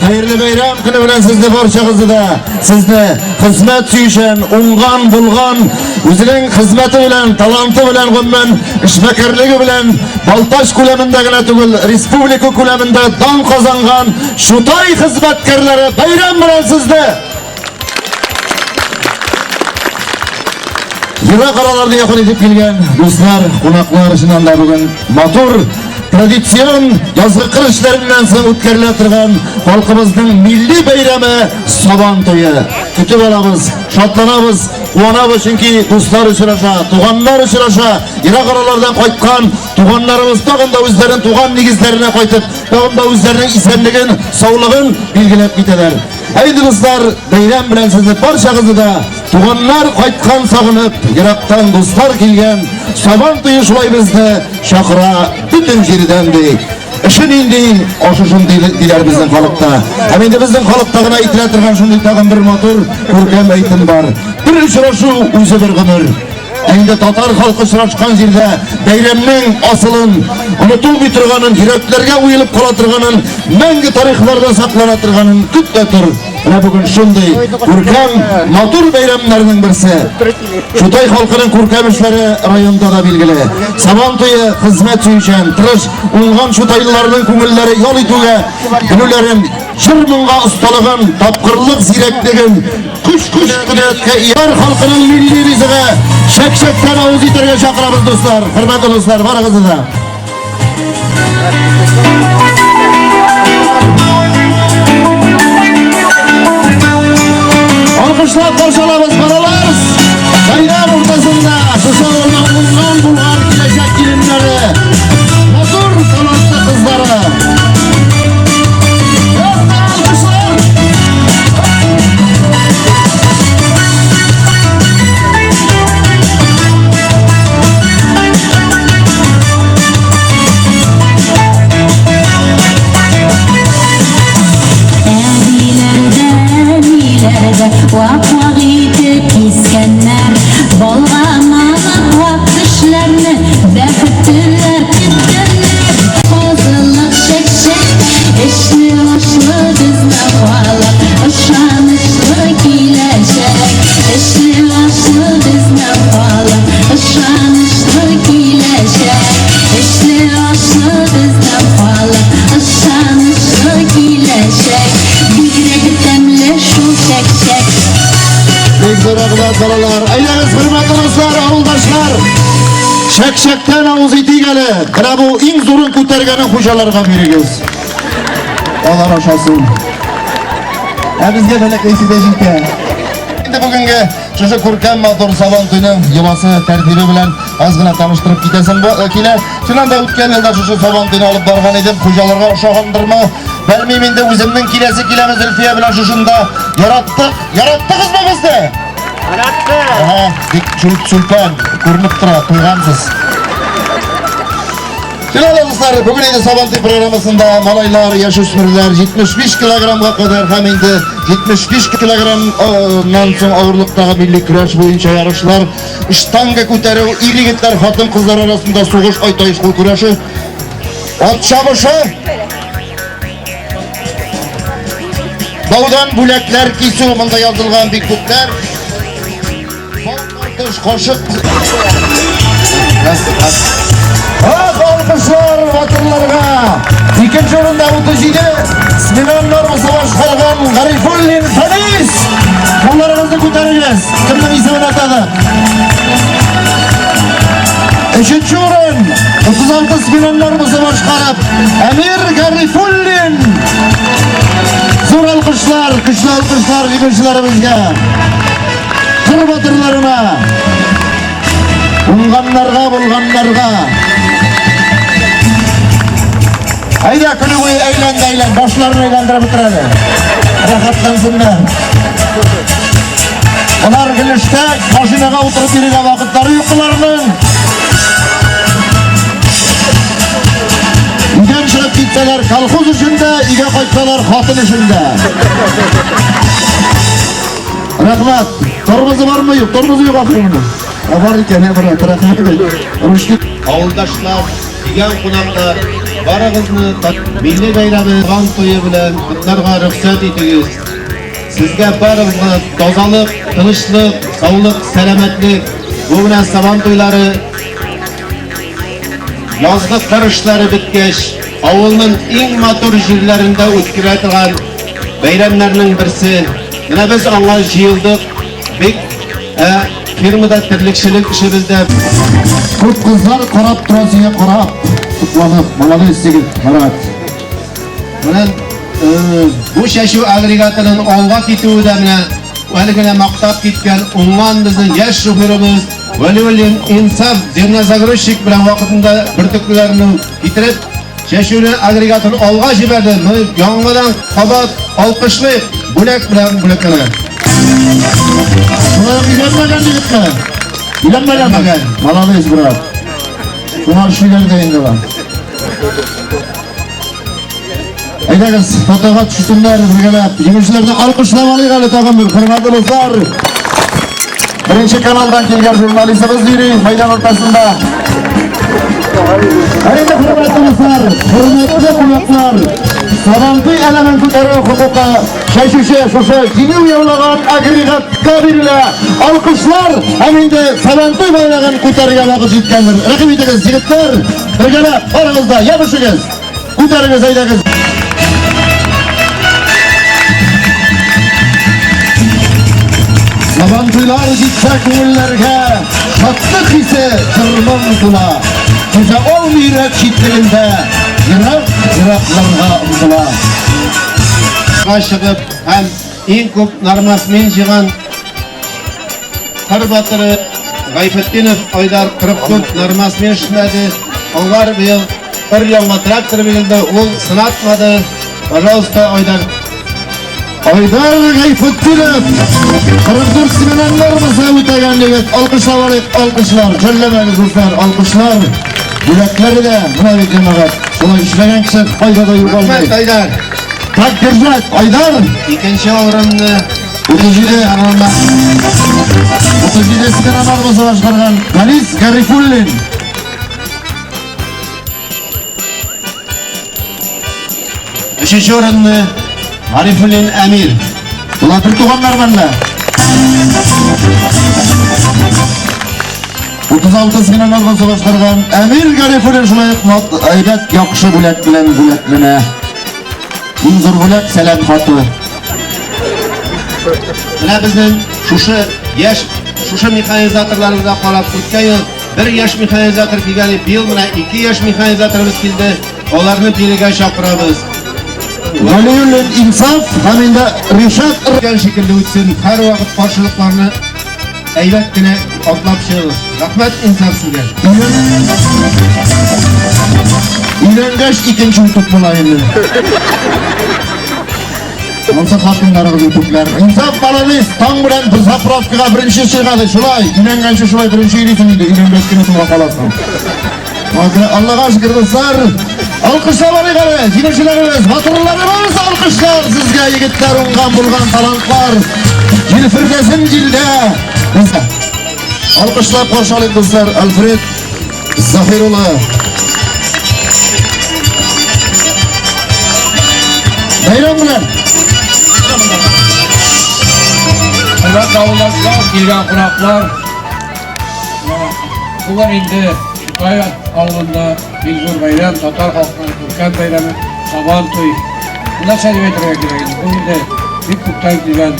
Хәерле бәйрәм көне белән сезне барчагызны да, сезне хезмәт сөючән, уңган, булган, үзенең хезмәте белән, таланты белән, гомумән, эшмәкәрлеге белән Балтач күләмендә генә түгел, республика күләмендә дан казанган Чутай хезмәткәрләре бәйрәм белән сезне! Ерак араларны якын итеп килгән дуслар, кунаклар чыннан да бүген матур традицион язгы кыр эшләреннән соң үткәрелә торган халкыбызның милли бәйрәме Сабан туе. Көтеп алабыз, шатланабыз, куанабыз, чөнки дуслар очраша, туганнар очраша, ерак аралардан кайткан туганнарыбыз тагын да үзләренең туган нигезләренә кайтып, тагын да үзләренең исәнлеген, саулыгын билгеләп китәләр. Әйдә, дуслар, бәйрәм белән сезне барчагызны да! Туганнар кайткан сагынып, ерактан дуслар килгән, Сабан туе шулай безне чакыра бөтен җирдән ди. Эше нинди, ашы шундый диләр безнең халыкта. Һәм инде безнең халыкта гына әйтелә торган шундый тагын бер матур, күркәм әйтем бар. Бер очрашу үзе бер гомер. Ә инде татар халкы очрашкан җирдә бәйрәмнең асылын, онытылмый торганын, йөрәкләргә уелып кала торганын, мәңге тарихларда саклана торганын көт тә тор. Менә бүген шундый күркәм, матур бәйрәмнәрнең берсе. Чутай халкының күркәм эшләре районда да билгеле. Сабан туе хезмәт сөючән, тырыш, уңган чутайлыларның күңелләре ял итүгә белүләрен, җыр-моңга осталыгын, тапкырлык зирәклеген, көч-көч кодрәткә ия халкының милли ризыгы чәк-чәктән авыз итәргә чакырабыз, дуслар. Хөрмәтле дуслар, барыгызны да. Алкышлап каршы алабыз, балалар! Бәйрәм уртасында шушы авылның уңган булган киләчәк киленнәре, матур талантлы кызлары. Алкышлар! Әбиләр дә, әниләр дә вак-вак итеп кискәннәр. Балга манып вак тешләрне бәхетлеләр көткәннәр. Казылык чәк-чәк, эшле ашлы безнең халык, ышанычлы киләчәк. Эшле ашлы безнең халык, ышанычлы киләчәк. Эшле ашлы безнең халык, ышанычлы киләчәк. Бигрәк тәмле шул чәк-чәк. Бик зур рәхмәт, балалар. Әйдәгез, хөрмәтле дуслар, авылдашлар. Чәк-чәктән авыз итик әле. Менә бу иң зурын күтәргәнен хуҗаларга бирегез. Алар ашасын. Ә безгә бәләкәйсе дә җитә. Инде бүгенге шушы күркәм матур Сабан туйның йоласы, тәртибе белән аз гына таныштырып китәсем килә. Чыннан да үткән елда шушы Сабан туйны алып барган идем. Хуҗаларга ошагандырмы? Белмим инде, үземнең киләсе киләме Зөлфия белән шушында. Яраттык. Яраттыгызмы безне? Яраттык. Ага, бик сүлпән күренеп тора, туйгансыз. Финал дуслар, бүген инде Сабантуй программасында малайлар, яшүсмерләр 75 килограммга кадәр һәм инде 75 килограммнан соң авырлыктагы милли көрәш буенча ярышлар, штанга күтәрү, ир-егетләр, хатын-кызлар арасында сугыш, ай-тай кул көрәше, ат чабышы, баудан бүләкләр кисү, монда язылган бик күпләр. Бау тартыш, кашык. Ах, алкышлар батырларга! Икенче урында 37 смена нормасы башкарган Гарифуллин Фәнис! Кулларыгызны күтәрегез! Кемнең исемен атады? Өченче урын 36 смена нормасы башкарып Әмир Гарифуллин! Зур алкышлар, көчле алкышлар җиңүчеләребезгә! Кыр батырларына! Уңганнарга, булганнарга! Әйдә, көне буе әйлән дә әйлән, башларын әйләндереп бетерәле. Рәхәтләнсеннәр. Алар гел эштә, машинага утырып йөрергә вакытлары юк боларның. Өйдән чыгып китсәләр, колхоз эшендә, өйгә кайтсалар, хатын эшендә. Рәхмәт. Тормозы бармы юк? Тормозы юк ахыры моның. Ә бар икән, ә брат, рәхмәт. Ручник. Авылдашлар, килгән кунаклар, Барыгызны милли бәйрәме Сабан туе белән котларга рөхсәт итегез. Сезгә барыгызга тазалык, тынычлык, саулык, сәламәтлек. Бу менә Сабан туйлары язгы кыр эшләре беткәч, авылның иң матур җирләрендә үткәрелә торган бәйрәмнәрнең берсе. Менә без аңа җыелдык. Бик ә, фермада терлекчелек эшебездә. Күп кызлар карап тора сиңа карап, сокланып. Молодец егет, Марат. Менә э, бу чәчү агрегатының алга китүе дә менә әле генә мактап киткән уңган безнең яшь шоферыбыз Вәлиуллин Инсаф зернозагрузчик белән вакытында бөртеклеләрне китереп, чәчүне агрегатын алга җибәрде. Моны яңадан кабат алкышлыйк, бүләк белән бүләкләнә. Шулай ук өйләнмәгән егетме? Өйләнмәгәнме? Молодец, брат. Шуңар эшлиләр дә инде алар. Әйдәгез, фотога төшсеннәр бергәләп. Җиңүчеләрне алкышлап алыйк әле тагын бер, хөрмәтле дуслар. Беренче каналдан килгән журналистыбыз йөри мәйдан уртасында. Әйдә, хөрмәтле дуслар, хөрмәтле кунаклар, Сабантуй әләмен күтәрү хокукы чәчүче шушы җиңү яулаган агрегатка бирелә. Алкышлар һәм инде Сабантуй байрагын күтәрергә вакыт җиткәндер. Рәхим итегез, егетләр, бергәләп барыгыз да ябышыгыз. Күтәрегез, әйдәгез. Сабантуйлар җитсә күңелләргә шатлык хисе җырмың тула. Түзә алмый йөрәк читлегендә ерак еракларга омтыла. Чыгып һәм иң күп нормасмен җыйган Кыр батыры Гайфетдинов Айдар 44 нормасмен эшләде. Аңар быел бер яңа трактор бирелде, ул сынатмады. Пожалуйста, Айдар. Айдар Гайфетдинов 44 смена нормасы үтәгән егет. Алкышлап алыйк, алкышлар. Жәлләмәгез, дуслар, алкышлар. Бүләкләре дә менә бит, җәмәгать. Шулай эшләгән кеше кайда да югалмый. Рәхмәт, Айдар. Так держать, Айдар. Икенче урынны 37 37 смена нормасы башкарган Галис Гарифуллин. Өченче урынны Гарифуллин Әмир. Болар бер туганнар мәллә? 36 смена нормасы башкарган Әмир Гарифуллин шулай ук әйбәт яхшы бүләк белән бүләкләнә. Иң зур бүләк сәлам хаты. Менә безнең шушы яшь, шушы механизаторларыбызга карап үткән ел бер яшь механизатор килгән, быел менә ике яшь механизаторыбыз килде. Аларны бирегә чакырабыз. Галиуллин Инсаф һәм инде Ришат Үткән шикелле үтсен, һәрвакыт каршылыкларны әйбәт кенә атлап чыгыгыз. Рәхмәт, Инсаф, сезгә. Өйләнгәч икенче үтүк була инде. Монсы хатыннарыгыз үтүкләр. Инсаф молодец, таң белән бер заправкага беренче чыгады, шулай. Өйләнгәнче шулай беренче йөрисең инде, өйләнгәч кенә соңга каласың. Аллага шөкер, дуслар. Алкышлап алыйк әле, җиңүчеләребез, батырларыбыз, алкышлар сезгә, егетләр, уңган булган талантлар. Җилфердәсен җилдә. Алкышлап каршы алыйк, дуслар, Альфред Заһир улы. Бәйрәм белән! Хөрмәтле авылдашлар, килгән кунаклар, бүген инде Чутай авылында бик зур бәйрәм, татар халкының күркәм бәйрәме, Сабан туй. Нәрсә дип әйтергә кирәк инде? Бу инде бик күптән килгән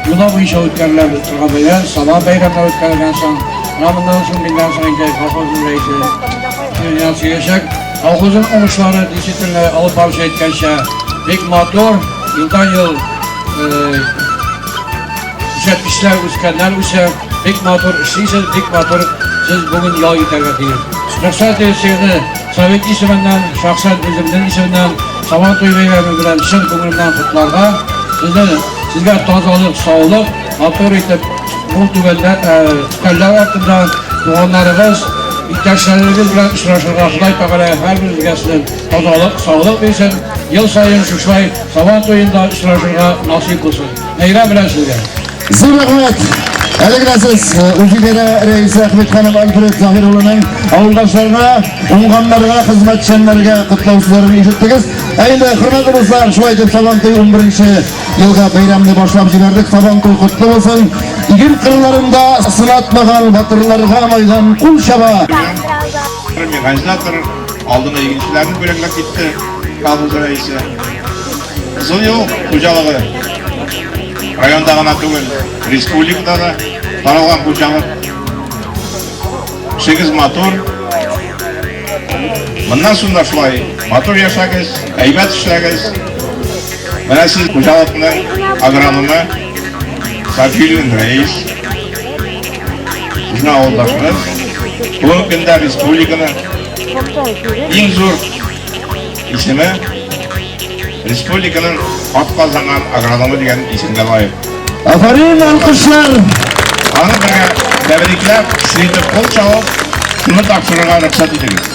Йола буенча үткәрелә торган бәйрәм, Сабан бәйрәмнәре үткәрелгән соң, менә моннан соң, миннән соң инде колхозның рәисе Юлиан сөйләячәк. Колхозның уңышлары, действительно, алып баручы әйткәнчә, бик матур, елдан-ел күрсәткечләр үскәннән үсә, бик матур эшлисез, бик матур сез бүген ял итәргә тиеш. Рөхсәт итегез сезне совет исеменнән, шәхсән үземнең исемнән Сабан туй бәйрәме белән чын күңелемнән котларга. Сезне Сезгә тазалык, саулык, матур итеп мул түгәлләр, өстәлләр артында туганнарыгыз, иптәшләрегез белән очрашырга Ходай Тәгалә һәрберегезгә сезнең тазалык, саулык бирсен. Ел саен шушылай Сабан туенда очрашырга насыйп булсын. Бәйрәм белән сезгә! Зур рәхмәт! Әле генә сез үзидарә рәисе Әхмәтханов Альфред Заһир улының авылдашларына, уңганнарга, хезмәтчәннәргә котлау сүзләрен ишеттегез. Ә инде, хөрмәтле дуслар, шулай итеп Сабантуй 11 елга бәйрәмне башлап җибәрдек. Сабантуй котлы булсын. Иген кырларында сынатмаган батырларга майдан кул чаба. Механизатор алдынгы игенчеләрне бүләкләп китте колхоз рәисе. Кызыл юл хуҗалыгы районда гына түгел, республикада да таралган хуҗалык. Эшегез матур. Моннан соң да шулай матур яшәгез, әйбәт эшләгез. Менә сез хуҗалыкның агрономы Сафиуллин Рәис. Безнең авылдашыбыз. Бүгенге көндә республиканың иң зур исеме республиканың атказанган агрономы дигән исемгә лаек. Афәрин, алкышлар! Аны бергә тәбрикләп, көчле итеп кул чабып, шуны тапшырырга рөхсәт итегез.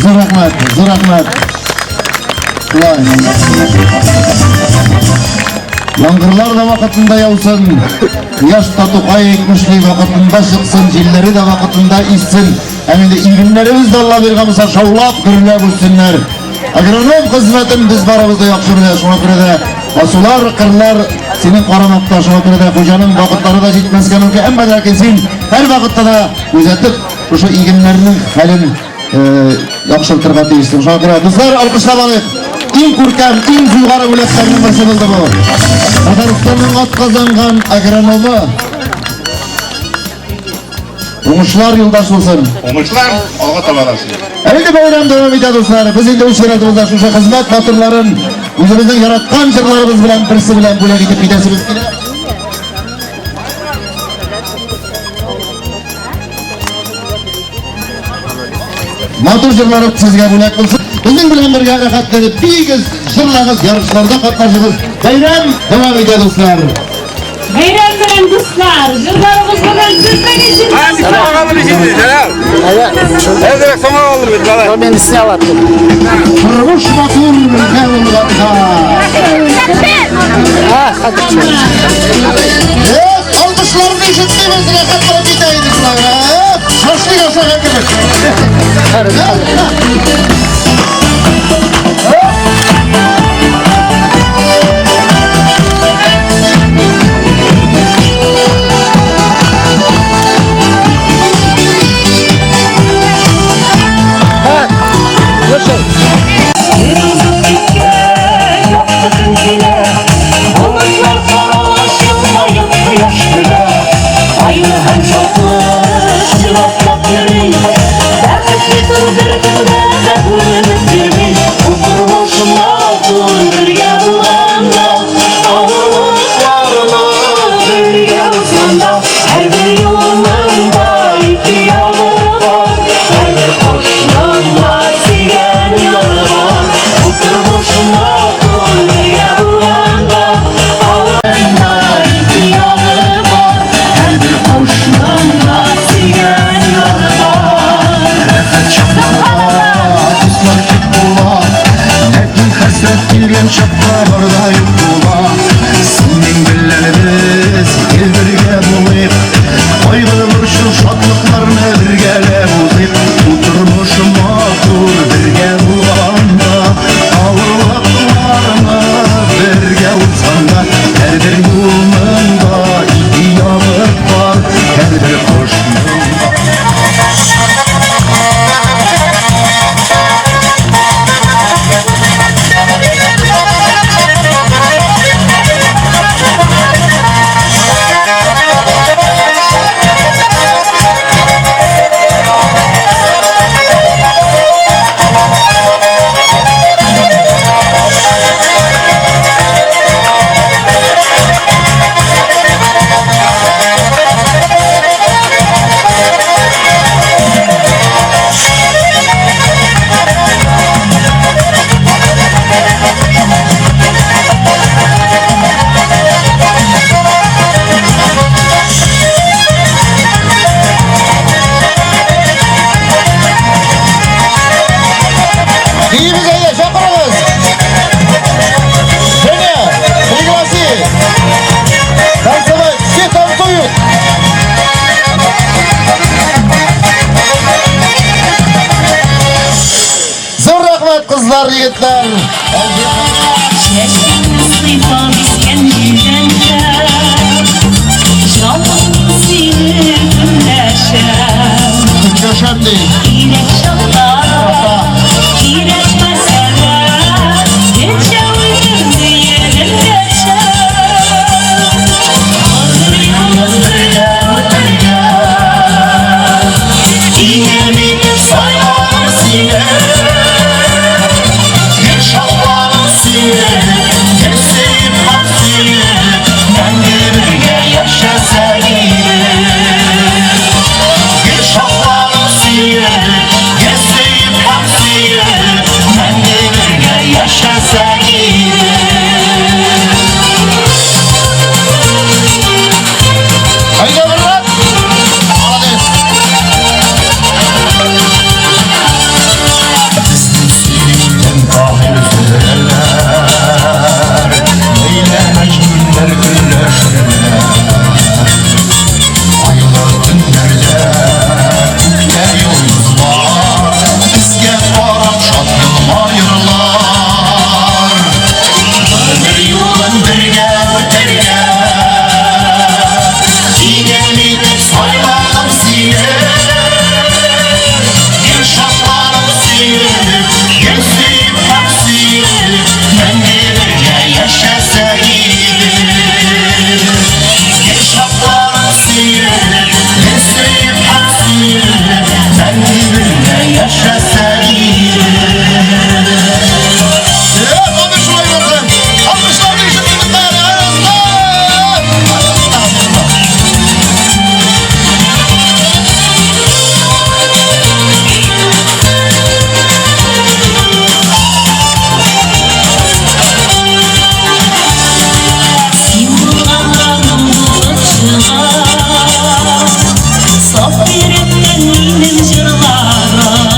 Зур рәхмәт, зур рәхмәт. Шулай. Яңгырлар да вакытында яусын, кояш та Тукай әйтмешли вакытында чыксын, җилләре дә вакытында иссен. Һәм инде игеннәребез дә Алла биргән булса шаулап, гөрләп үссеннәр. Агроном хезмәтен без барыбыз да яхшы белә, шуңа күрә дә басулар, кырлар синең карамакта, шуңа күрә дә хуҗаның вакытлары да җитмәскә мөмкин. Әмма ләкин син һәр вакытта да күзәтеп, шушы игеннәрнең хәлен яхшыртырга тиешсең. Шуңа күрә, дуслар, алкышлап алыйк. Иң күркәм, иң югары бүләкләрнең берсе булды бу. Татарстанның атказанган агрономы. Уңышлар юлдаш булсын. Уңышлар алга таба да сезгә. Әлеге бәйрәм дәвам итә, дуслар. Без инде үз чиратыбызда шушы хезмәт батырларын үзебезнең яраткан җырларыбыз белән берсе белән бүләк итеп китәсебез килә. Матур җырлары сезгә бүләк булсын. Безнең белән бергә рәхәтләнеп биегез, җырлагыз, ярышларда катнашыгыз. Бәйрәм дәвам итә, дуслар. Бәйрәм белән, дуслар! Җырларыбыз бүген сезнең өчен. Тормыш матур бергә булганда. Алкышларны ишетмибез, рәхәт булып китә инде шулай. Шашлык ашаган кебек. егетләр. Чәчәкне сыйпап искән җилдән Җаным сине көнләшәм. Көнләшәм ди. Кирәк чакта, кирәкмәсә дә, Гелчә үземне йөгендәшәм. Гомер юлын бергә үтәргә, Тиңем итеп сайладым сине. Гел шатланып сөеп, гел сөеп һәм сөеп, мәңге бергә яшәсәк иде. Гел шатланып сөеп, гел сөеп һәм сөеп, мәңге бергә яшәсәк иде. Әйдә, брат! Молодец! Безнең сөюдән Таһир өзеләр, Ләйлә Мәҗнүннәр көнләшерләр. Айлы төннәрдә күктә йолдызлар Безгә карап шат елмаерлар. Гомер юлын бергә үтәргә, Тиңем итеп сайладым сине. Гел шатланып сөеп, гел сөеп һәм сөеп, мәңге бергә яшәсәк иде. Гел шатланып сөеп, гел сөеп һәм сөеп, мәңге бергә яшәсәк иде. Әйдә, шулай булсын. Алкышлар өчен егетләр, астагфирулла. Син булганга моң булып чыга, Саф йөрәктән минем җырларым.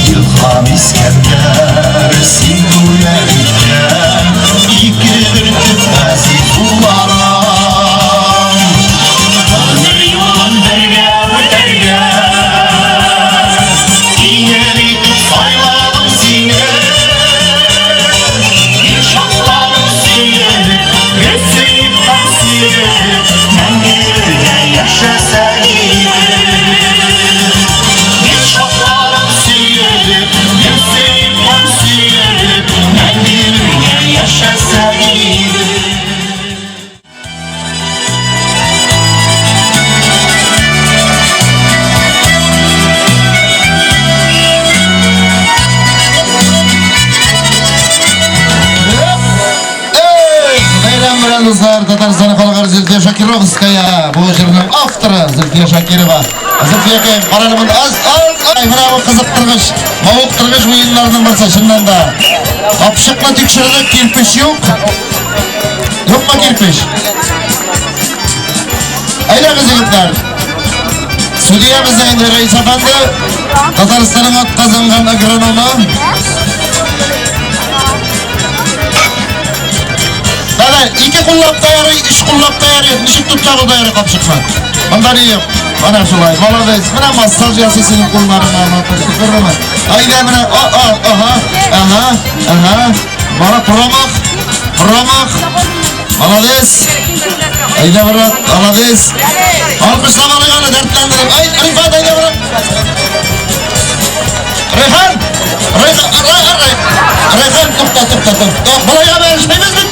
Илһам Искәндәр, син бүләк иткән ике бөртек газиз улларым. Гомер юлын бергә үтәргә, Тиңем итеп сайладым сине. Гел шатланып сөеп, гел сөеп һәм сөеп, мәңге бергә яшәсәк иде. Гел шатланып сөеп, гел сөеп һәм сөеп, мәңге бергә яшәсәк иде. Эй, бәйрәм белән, дуслар, Татарстан халык артисты Зөлфия Шакировская, бу җырның авторы Зөлфия Шакирова. Зөлфия кем, карале монда, аз, аз, ай, менә бу кызыктыргыч, мавыктыргыч уеннарның берсе чыннан да. Капчыкны тикшердек, кирпеч юк. Юкмы кирпеч? Әйдәгез, егетләр. Судья безнең инде Рәис әфәнде, Татарстанның атказанган агрономы. Давай, ике куллап та ярый, өч куллап та ярый, ничек тотсагыз да ярый капчыкны. Монда ни юк. Менә шулай, молодец. Менә массаж ясый синең кулларыңа, матур итеп, күрдеңме? Әйдә менә, а, а, ага, ага, ага. Бара промах, промах. Молодец. Әйдә, брат, молодец. Алкышлап алыйк аны, дәртләндереп. Ай, Рифат, әйдә, брат. Райхан! Райхан, Райхан, Райхан, тукта, тукта, тукта. Болайга бәрешмибез бит.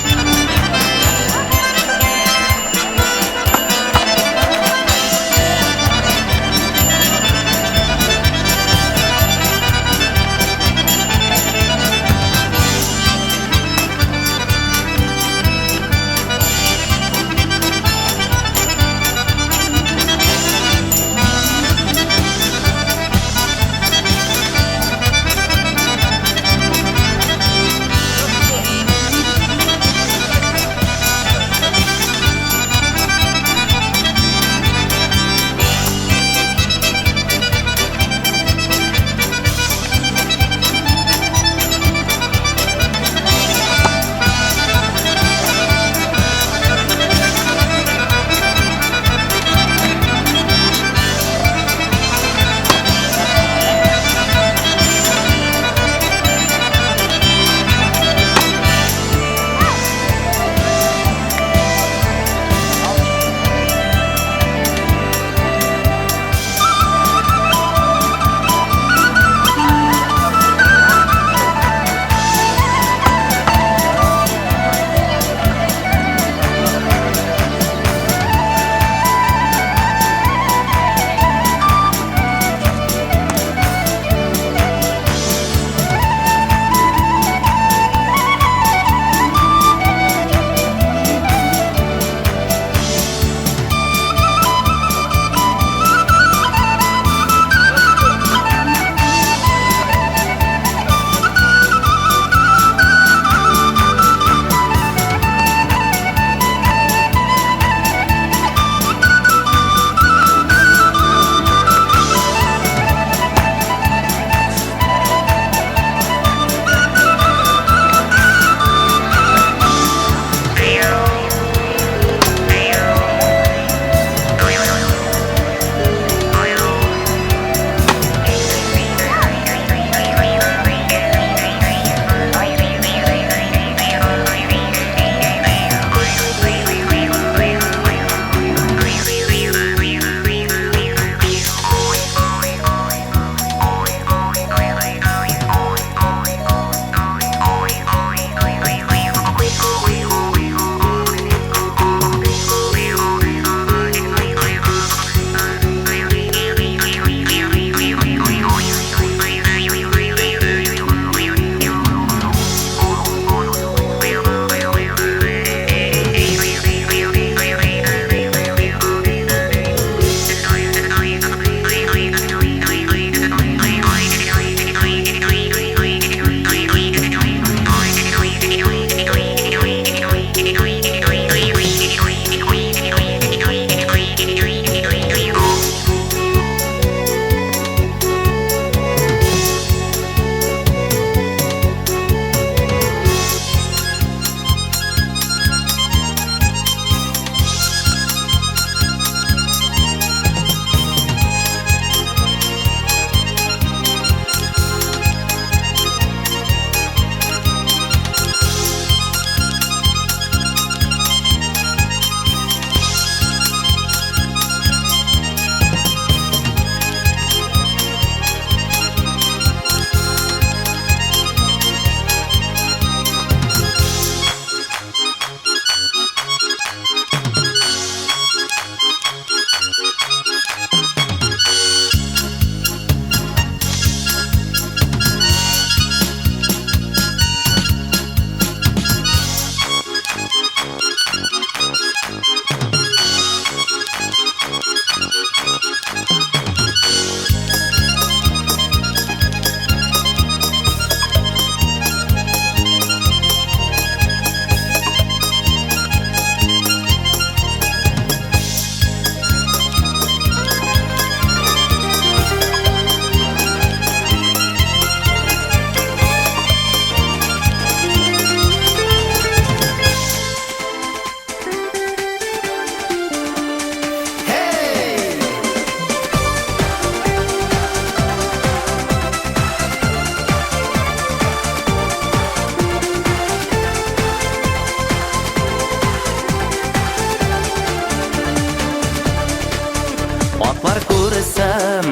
Атлар күрсәм,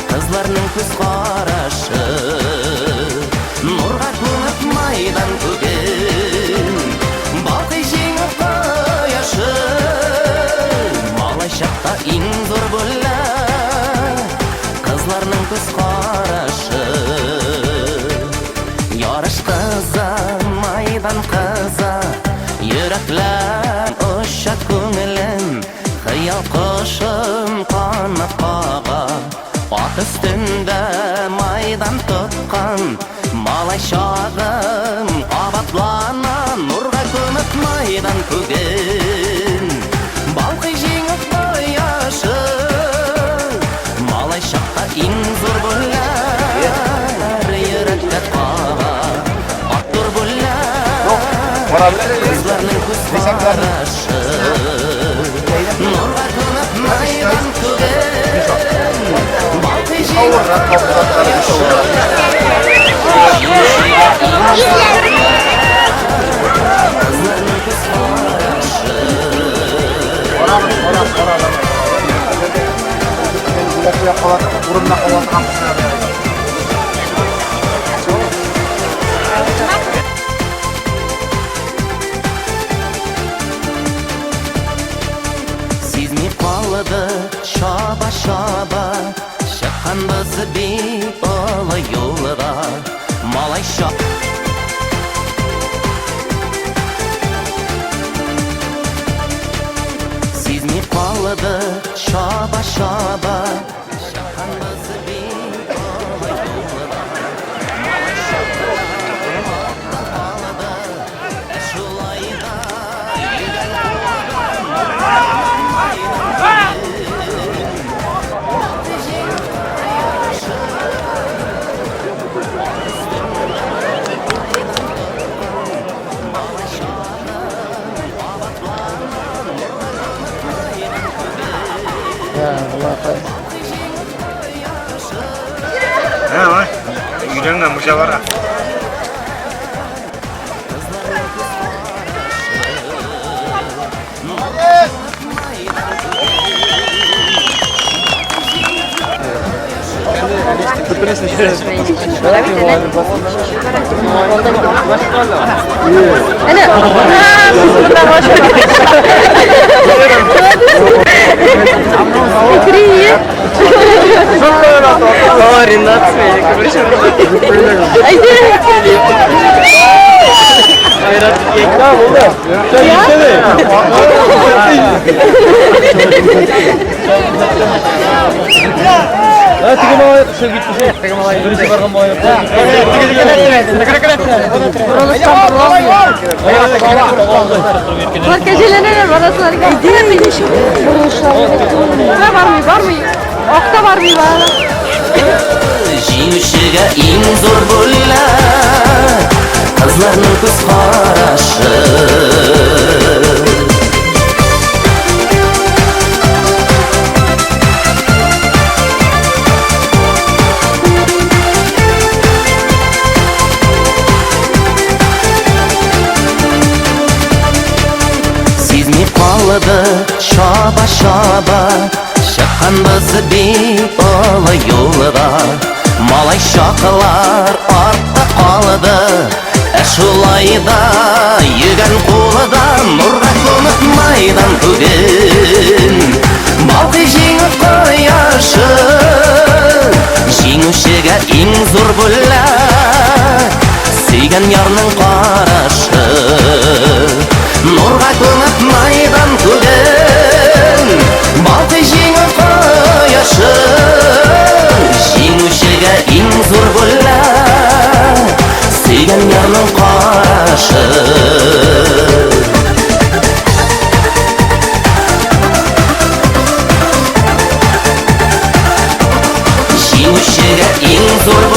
кызларның күз карашы Нурга күмеп майдан күген Балкый җиңү кояшы. Малай чакта иң зур бүләк кызларның күз карашы. Ярыш кызы, майдан кызы, йөрәкләр оча күңелем, хыял кошым канат кага. Ат өстендә майдан тоткан малай чагым кабатлана, нурга күмеп майдан күген. Балкый җиңү кояшы, малай чакта иң зур бүләк йөрәккә кага. Матур бүләк, кызларның күз карашы. Нурга күмеп майдан күген, балкый җиңү кояшы. Кызларның күз карашы. Сизми калдык, чаба-чаба, чыкканбыз бик олы юлга. Малай чак Сизми калдык, чаба-чаба, чыкканбыз бик олы юлга. Малай чаклар артта калды, ә шулай да йөгән Өйләнгән мужалара. Булар кәҗәләнәләр, барасылар. Бармый, бармый. Акта бармый бала. Җиңүчегә иң зур бүләк кызларның күз карашы. Сизми калдык, чаба-чаба, чыкканбыз бик олы юлга. Малай чаклар артта калды, ә шулай да йөгән кулда, нурга күмеп майдан күген. Балкый җиңү кояшы, җиңүчегә иң зур бүләк сөйгән ярның карашы. Нурга күмеп майдан күген, балкый җиңү кояшы. Иң зур.